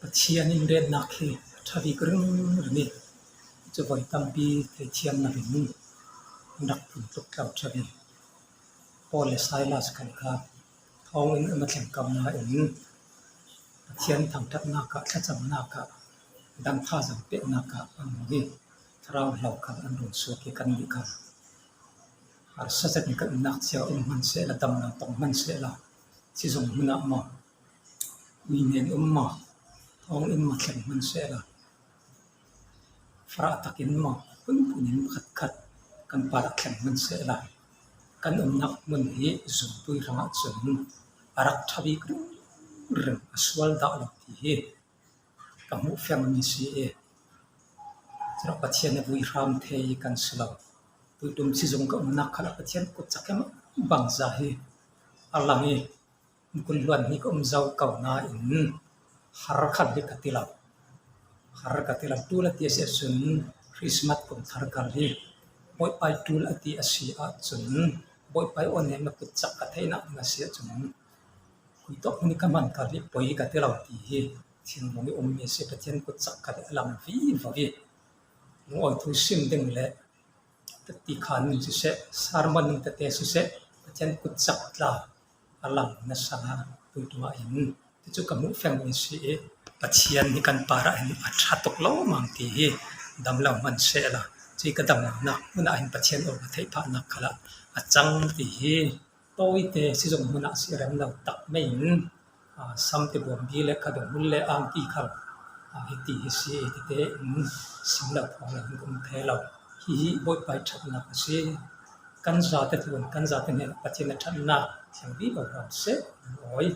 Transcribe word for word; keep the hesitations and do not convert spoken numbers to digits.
Pathian in retnak hi ṭha bik ringring i, cuvoi tampi theithiam nakin rak phun tuk tlau ṭha bik. Paul le Silas khal kha thawngin an thleng ko nain Pathian thangṭhatnak ah, thlacamnak ah, dangthazaang peknak ah an um i, thlarau hlaukhal an run suak i, kannih kha harsa zetin kan umnak cio um hman sehla, damlo tong hman sehla, sizung hmun ah maw, uinen um maw, thawngin maw thleng hman sehla, farah takin maw, phunphun in pakhatkhat kan parah thleng hman sehla, kan umnak hmun hi zungpui hrangah cun a rak ṭha bik ringring, a sual dah lo ti hi ka hmuh fiang mi si i, curuangah Pathian a vui hram thei kan si lo. Tuiṭum sizung ka umnak khalah Pathian kutcak hi bangza hi a lang i, kun hluan hi ka um zo ko nain har khal hi ka ti lo. Har ka ti lo, ṭul a ti a si ahcun Christmas kum thar kal hi Bawipa ṭul a ti a si ahcun Bawipa aw nen na kutcak ka theihnak ding a si ahcun khuitawk hmun i ka hman kal hi poi ka ti lo ti hi thinlung i ummi a si. Pathian kutcak kha a lang vivo i, lungawi thu sim ding le ti khan ning siseh, sermon ning tete siseh, Pathian kutcak tla a lang nasa tuiṭum ah hin, cucu ka hmuh fiang mi si i, Pathian hi kan parah hin a ṭha tuk lo mang ti hi damlo hman sehla, cui ka damlonak hmun ah hin Pathian aw ka theih phahnak khalah a cang ti hi tawite sizung hmun ah si rem lo tak mei in, aa, sam te buambi le kha dong hmun le angki khal, aa, hiti hi si tete in sim lo phuang lo hin ka um thei lo. Hihi Bawipa i ṭhatnak a si. Kan zate thlun, kan zate hnen Pathian a ṭhatnak thiang vivo hram seh, awi.